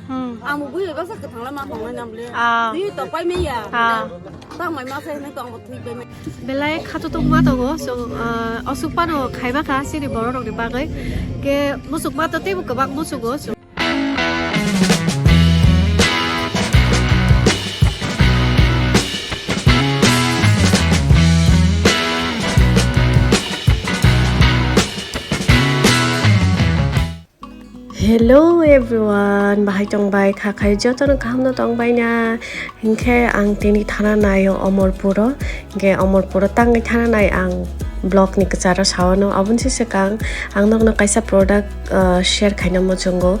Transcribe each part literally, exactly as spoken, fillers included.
Hmm. Ang bo bui bai bwsa kwthang la ma tong nai nang le. Ah. Twi to pai me ya. Ah. Tang mai ma sai ne tong bo twi pai me. Belai khato tok ma tongo, so, ah, osuk pano khai ma kha chini borok rok ni bagwi. Ke musuk ma to teibo kwbang musugo, so. Hello everyone, bahai tong bai kha khai joto no kaham no tong bai na? Hinkhe ang tini thana naio Omorpuro, hinkhe Omorpuro tangwi thana nai ang vlog ni kwcharo sawano. Aboni se swkang ang nokno kaisa product, uh, share khaina muchungo.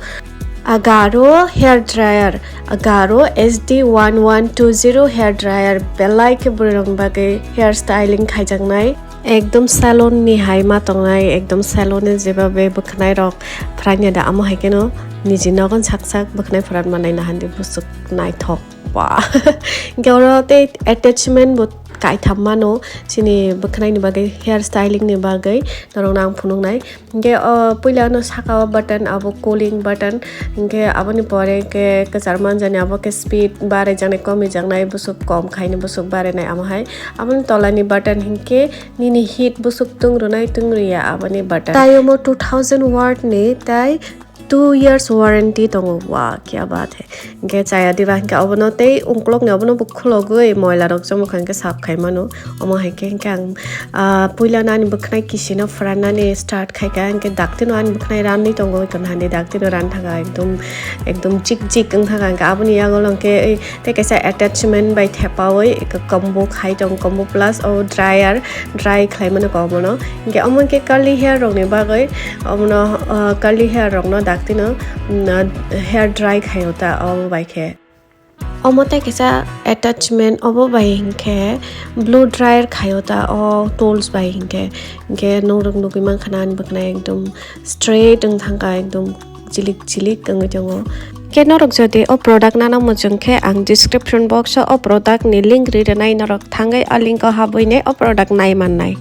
Agaro hair dryer, Agaro S D one one two zero hair dryer, belai khe bwrwi rok bagwi hair styling khaijaknai. Ekdom salon ni hai ma tongnai, ekdom salon ni jeba be bwkhnai rok phrangya da, amo hai kheno niji nogon sak sak bwkhnai phorat manai nahandi busuk naithok ba. Hinkhe oro tei attachment bo kaitham mano, chini bwkhnai ni bagwi, hair styling ni bagwi norok no ang phunuknai. Hinkhe o puila no saka o button, abo cooling button, hinkhe aboni pore hinkhe kwchar manjani abo khe speed barai jaknai, komi jaknai, busuk kom khaini busuk barai nai amo hai. Aboni tola ni button hinkhe nini heat busuk tung rwnai tung rwya aboni button. Tai omo two thousand watt ni tai two years warranty tongo. Wah, kya baat hai. Hinkhe chaya diba hinkhe obono tei ungkulukni obono bo khulogwi moila rok chomokha hinkhe sap khai mano. Omo hai khe hinkhe ang, ah, puila no ani bwkhnai kisino phrannani start khai kha, hinkhe daktino ani bwkhnai ranwi tongo, hwnkhe hani daktino ran thaka ekdom, ekdom jik jik wng thaka, hinkhe aboni yagulo hinkhe ei tei kaisa attachment bai thepaui combo khai tongo, combo plus o dryer, dry khlai mano kok bono. Hinkhe omo hinkhe curly hair rokni bagwi omono, ah, curly hair rokno daktino, mm, hair dry khaio ta omo bai khe. Omo tei kaisa attachment, obo bai hinkhe blow dryer khaio ta o tools bai hinkhe. Hinkhe norok nugwi mankha na ani bwkhnai ekdom straight wng thangkha, ekdom chilik chilik wngwi tongo. Khe norok jodi o product nana muchung khe ang description box o o product ni link ri rwnai, norok thangwi o link o habwi nai o product nai mannai.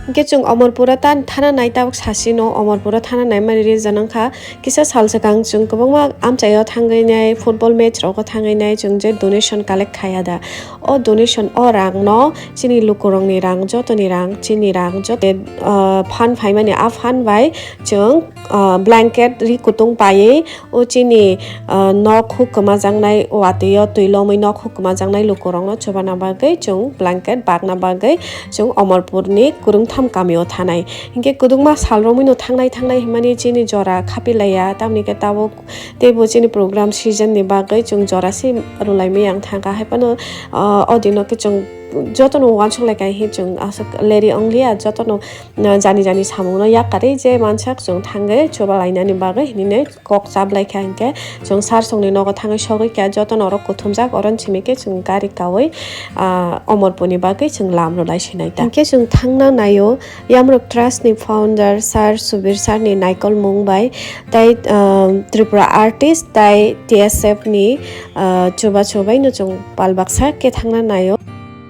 Hinkhe chwng Omorpuro tan thana nai, tabuk sasi no Omorpuro thana nai mani reason wngkha, kisa sal swkang chwng kwbangma amchaio thangwi nai, football match rogo thangwi nai, chwng je donation collect khaiya da, o donation o rang no chini lukurokni rang, jotoni rang, chini rang joto, ah, phan phaimani a phan bai chwng, ah, blanket ri kutung paiwi o chini, ah, nok huk kwmajaknai, watwi o twi lomwi nok huk kwmajaknai lukurokno chubana bagwi chwng blanket bakna bagwi chwng Omorpurni kwrwngtham kamio thanai. Hinkhe kwdwkma sal romwino thangnai thangnai hinmani chini jora khapilaiya, tamni khe tabuk teibo chini program season ni bagwi chwng jora se rwlaimaya wng thangkha. Haiphano, ah, o dino khe chwng jotono uansuk lai kha hinkhe chwng aswk leri wngliya, jotono, ah, jani jani samungno yak karwi je mansak chwng thangwi chuba lainani bagwi hinwi kok chap lai kha hinkhe chwng sir songni nogo thangwi sogwi kha, jotono oro kuthumjak, oro simi khe chwng gari kaui, ah, Omorpurni bagwi chwng lam rwlai sinai ta. Hinkhe chwng thangna naio Yamruk Trust ni founder sir Subir sir ni naikol mung bai tei, ah, Tripura artist tei T S F ni, ah, chubachu bai no chwng pal baksa khe thangna naio.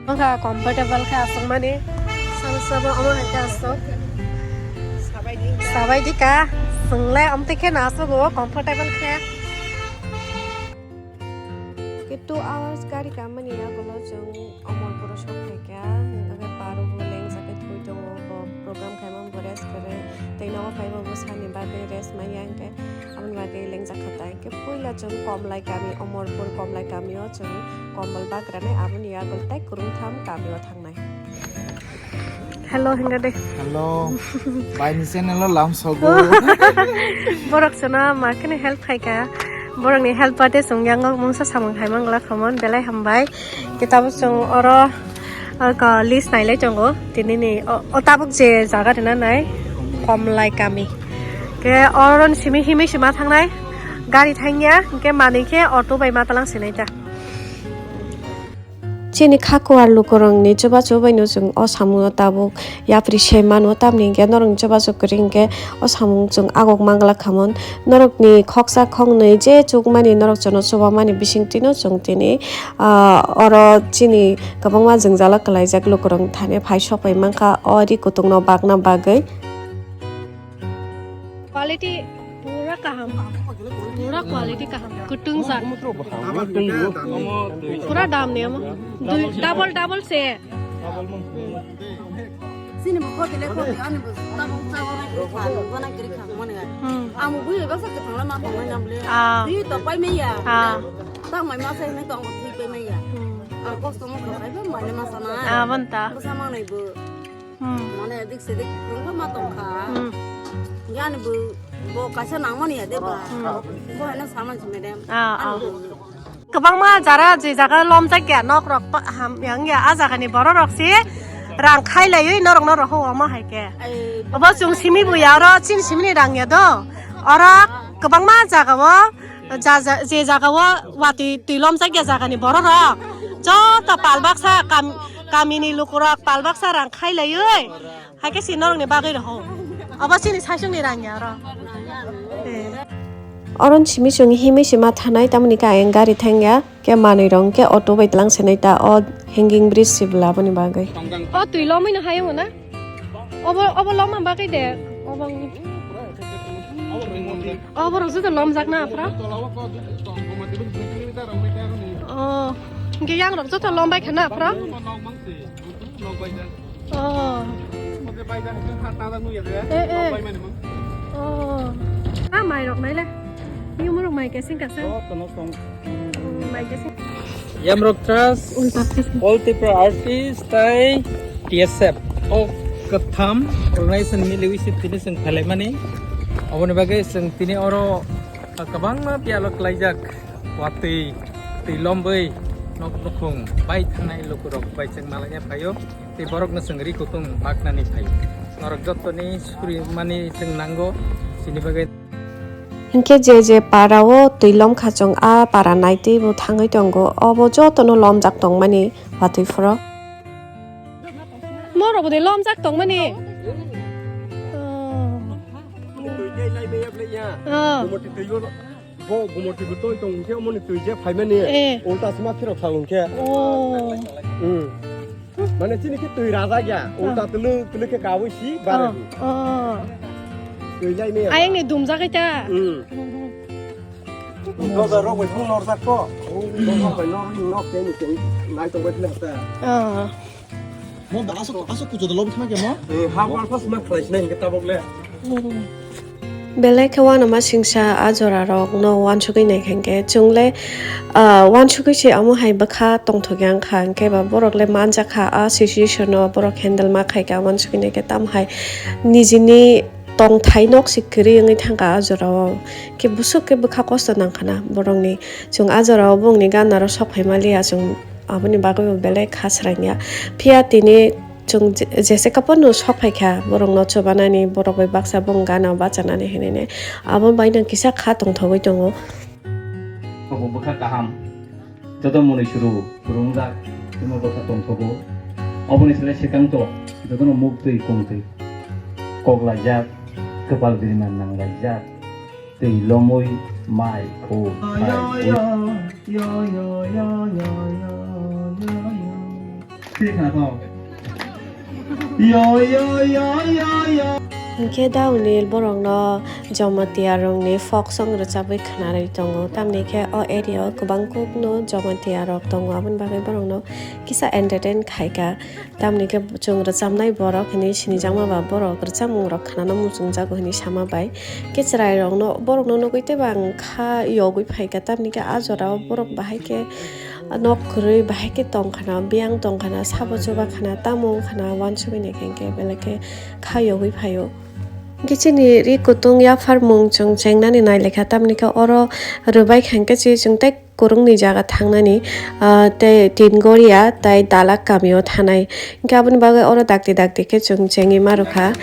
Wngkha comfortable khe aswkmani. Sabo sabo omo hai khe aswk. Sabai di ka. Chwngle amtwi khe no aswk o comfortable khe. Ke two hours gari kamani yagulo chwng Omorpuro sok phaikha. Hwnkhe paro bo lengjak khe thwi tongo, bo program khaimani bo rest kwrwi. Tei nogo phaibo bo sani bagwi rest manya hinkhe. Aboni bagwi lengjak kha tai. Khe puila chwng Komlai kami, Omorpur Komlai kamio chwng kombol bagrani, aboni yagulo tei kwrwngtham kamio thangnai. Hello hinga de. Hello. Bai ni channel o lam sogo. Borok chwngno ma kheno help khaikha. Borokni help bade chwng yango mungsa samung hai mangla khamon, belai hambai. Khe tabuk chwng oro, ah, ka list nailai tongo. Tinini o, o tabuk je jaga rina nai Komlai kami. Khe oron simi himwi sima thangnai. Gari thangya, hinkhe manwi khe auto bai matalang sinai ta. Chini kha kuar lukurokni chubachu baino chwng o samungo tabuk yapri se mano, tamni hinkhe norokni chubachu kwrwi hinkhe o samung chwng agok mangla khamon. Norokni khoksa khoknwi je chukmani norok chwngno chubamani bisingtwino chwng tini, ah, oro chini kwbangma jwngjalo kwlaijak lukurokni thani phai sokpai mankha o ri kutukno bakna bagwi. Quality pura kaham. Pura quality kaham. Kutung jak. Pura dam ni omo. Dui, double, double se. Sini bo khoti le khoti, ani bo tabuk tabuk na giri kha, bo na giri kha, mone ga. Hmm. Amu bui ba sa ke thangla ma thangla nam le. Ah. Bui to pai me ya. Ah. Tang mai ma sai ne tong bo thui pai me ya. Hmm. Ah, kosto mo khai ba mai ne ma sa na. Ah, ban ta. Bo sa ma nai bo. Hmm. Mane dik sedik wngkha ma tongkha. Hmm. Yani bo, bo kaisa nangmani ya de ba. Hmm. Bo haino saman si madam. Ah, ah. Ani bo. Kwbangma jara je jaga lomjak ya nok rok pa-, ham yang ya a jaga ni borok rok si rang khai laiwi norok norok ho omo hai khe. Ai, obo chwng simi bo ya oro chini simi ni rang ya do. Oro kwbangma jaga o Ja, ja, je jaga o watwi twi lomjak ya jaga ni borok rok joto pal baksa kam-, kami ni luku rok pal baksa rang khai laiwi hai khe si norok ni bagwi rw ho. Obo chini saichung ni rang ya oro. Eh. Oro simi chwng himwi se ma thanai tamoni khe ayang gari thang ya khe manwi rok khe auto bai tlang se nai ta o hanging bridge se bwla aboni bagwi. O twi lomwi no hai wngna. Obo, obo loma bagwi de. Obo, obo rok joto lomjak na, aphra? Oh, hwnkhe yang rok joto lom bai kha na, aphra? Oh. Eh, eh. Oh. Ah, mai rok nai le. Yumruk mai kesing kesing. Yamrok Trust, All Tripura Artist, tai T S F. O kwtham organization miliwi se tini chwng phailaimani. Aboni bagwi chwng tini oro kwbangma biyalo klaijak watwi, twi lombwi nok nukhung bai thangnai lukurok bai chwng malaina phaio. Tei borokno chwng ri kutung baknani phaio. Norok jottoni suri mani chwng nango chini bagwi. Hinkhe je je para o twi lomkha chwng a para naitwi bo thangwi tongo, obo jotono lomjak tongmani watwi phoro. Norok bo de lomjak tongmani. Oh. Oh. Bo gumoti bo toi tong khe omoni twi je phaimani. Eh. Ulta sima phirok sa hwnkhe. Oh. Hmm. Mane chini khe twi rajak ya. Ulta tulu tulu khe kawi si bare. Oh. Oh. Twi lai me. Ayang ni dumjak ta. Hmm. Doza rok bai phung norjak ko. Doza bai nor nok teni teni nai tong bai ta. Oh. Mo ba aswk, aswk kuchuk da lobi khna khe mo? Eh, ha bar pas ma khlai sinai hinkhe tabok le. Belai khe uanama singsa a jora rok no uansugwi nai khe hinkhe chwng le, ah, uansugwi se omo hai bwkha tongthok yang kha hinkhe ba borok le manjak kha a situation no borok handle ma khai kha uansugwi nai khe tamo hai nijini tongthai nok se kwrwi wngwi thang kha a jora o khe busuk khe bwkha kosto nang kha na borok ni chwng a jora o bongni gana ro sok phai ma liya chwng. Aboni bagwi bo belai kha srang ya. Phiya tini chwng je-, jese kaphano sok phai kha, borokno chubanani, borok bai baksa bong gana bachanani hinwi ne. Abo bai no kisa kha tongthogwi tongo. Obo bwkha kaham, joto mwnwi suru, phwrwngjak, timo bwkha tongthogo. Oboni sle swkang to, jotono muktwi, kongtwi, kok laijak, kwpal birima nang laijak. Twi lomwi mai khu phai. Yo, yo, yo, yo. Twi khna thok. Yo, yo, yo, yo, yo. Hinkhe da Unil borokno Jamatia rokni folk song rwchabwi khwnarwi tongo. Tamni khe o area o kwbang kokno Jamatia rok tongo, aboni bagwi borokno kisa entertain khaikha. Tamni khe chwng rwchabnai borok hinwi sinijakma ba borok rwchapmung rok khnana muchungjago hinwi sama bai. Khe chwrai rokno, borokno nugwi teibo ang kha yogwi phaikha, tamni khe a jora o borok bahai khe nok kwrwi bahai khe tong khana, biyang tong khana, sabo chuba khana, tamo wng khana, uansugwi nai khe hinkhe belai khe kha yogwi phaio. Hinkhe chini ri kutung yapharmung chwng chengnani nai lekha, tamni khe oro rwbai kha hinkhe chwng tei kwrwngni jaga thangnani, ah, tei Tingoria tei Dalak kamio thanai. Hinkhe aboni bagwi oro dakti dakti khe chwng chengwi ma rwkha.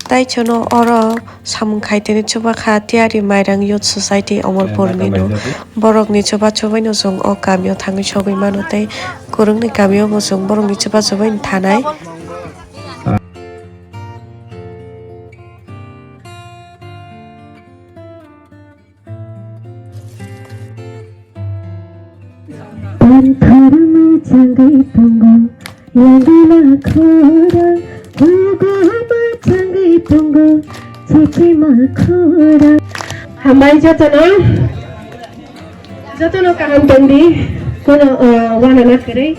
Tai chwngno oro samung khai tini chubakha Tiyari Mairang Youth Society Omorpurni no. Borokni chuba chubaino chwng o kamio thangwi sogwi mano tei kwrwngni kamio bo chwng borokni chuba chubaino thanai. Thanthar ma changwi tongo, yagula khorang, hugo ma changwi tongo, Chukima khura. Hambai jotono, jotono kaham tongdi, kono, uh, wana na kwrwi.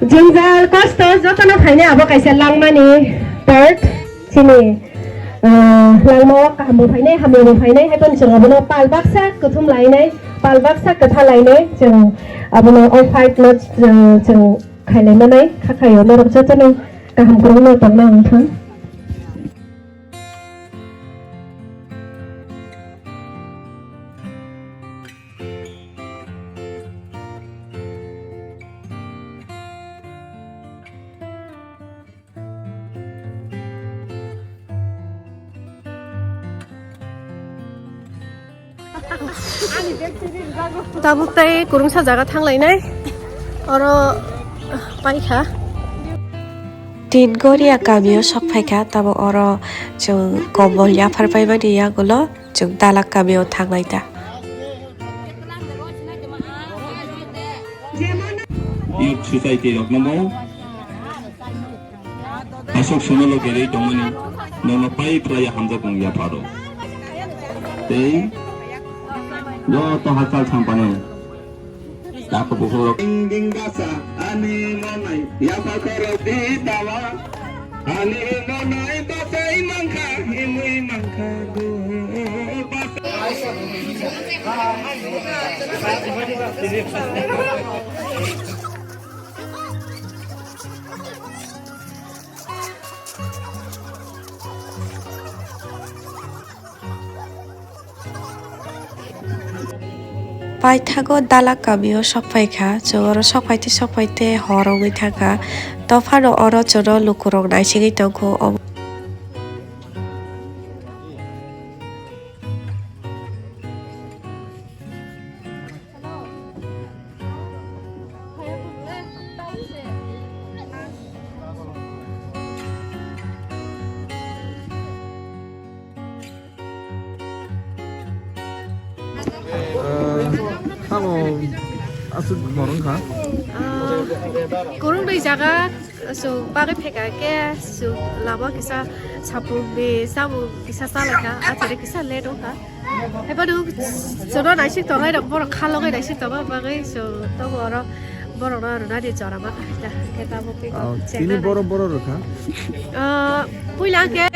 Jwngjal kosto jotono phainai abo kaisa langmani part, chini, uh, langmao kaham bo phainai, hamya bo phainai, hai phano chwng abono pal baksa kuthum lainai, pal baksa kwtha lainai, chwng abono o fight no chwng, chwng khailai manai, kha khaio norok jotono kaham kwrwngno tongna wngthang. Tabuk tei kwrwngsa jaga thanglainai, oro paikha. Tin Goria kamio sok phaikha, tamo oro chwng kombol yaphar paimani yagulo chwng dalak kamio thanglai ta. Youth society rokno bo aswk sono logi rwi tongmani nono pai phlai hamjak wng ya pharo. Tei joto hachal thang panai. Takhuk bukhuk rok. Ding ding basa ani monai ya pakhoro di dawa. Ani monai basai mankha, himwi mankha go basa. Paithago dalak kamio sok phaikha, chwng oro sok phaite sok phaite hor wngwi thangkha. Tophano oro chwngno lukurok naisingwi tongkho. Tamo aswk morong kha. Kwrwngni jaga. So, bagwi pheka khe, so, lama kisa sapung ni samung kisa chalai kha, achare kisa late wngkha. Haibano, so, no naisik tongnai rok, borok kha logwi naisik tongma bagwi, so, tobo oro borok no rwnani jora ma kha, khe tamo twi kok. Oh, chengna tini nai. Borok, borok rwkha? Ah, puila khe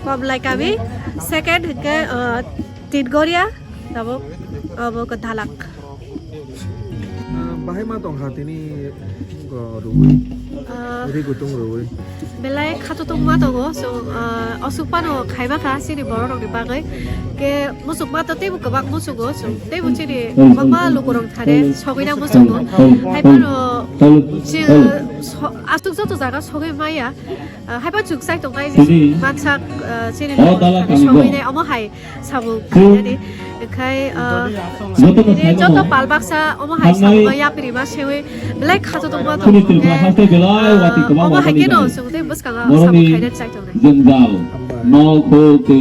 Komlai kami, second hwnkhe, ah, Tin Goria, tamo, abo khe Dalak. Ah, bahai ma tong kha tini, go rwi. Ah, ri gutung rwi. Belai khato tong ma tongo, so, ah, aswk phano khai ma kha chini borok rok ni bagwi. Khe muchuk ma to teibo kwbang muchugo, so teibo chini kwbangma luku rok thare sogwi na muchugo. Hai phano chini so-, aswk joto jaga sogwi maya. Ah, hai phano chuk chai tong nai mansak, ah, chini luku rok thare sogwi nai omo hai. Samung khainani, khai, ah, joto pal baksa omo hai samung yapri ma sewi belai khato tongma tong, eh, ah, omo hai keno chwng tei bwskango samung khaina chai tongnai. Jwngjal, nok, huk, twi.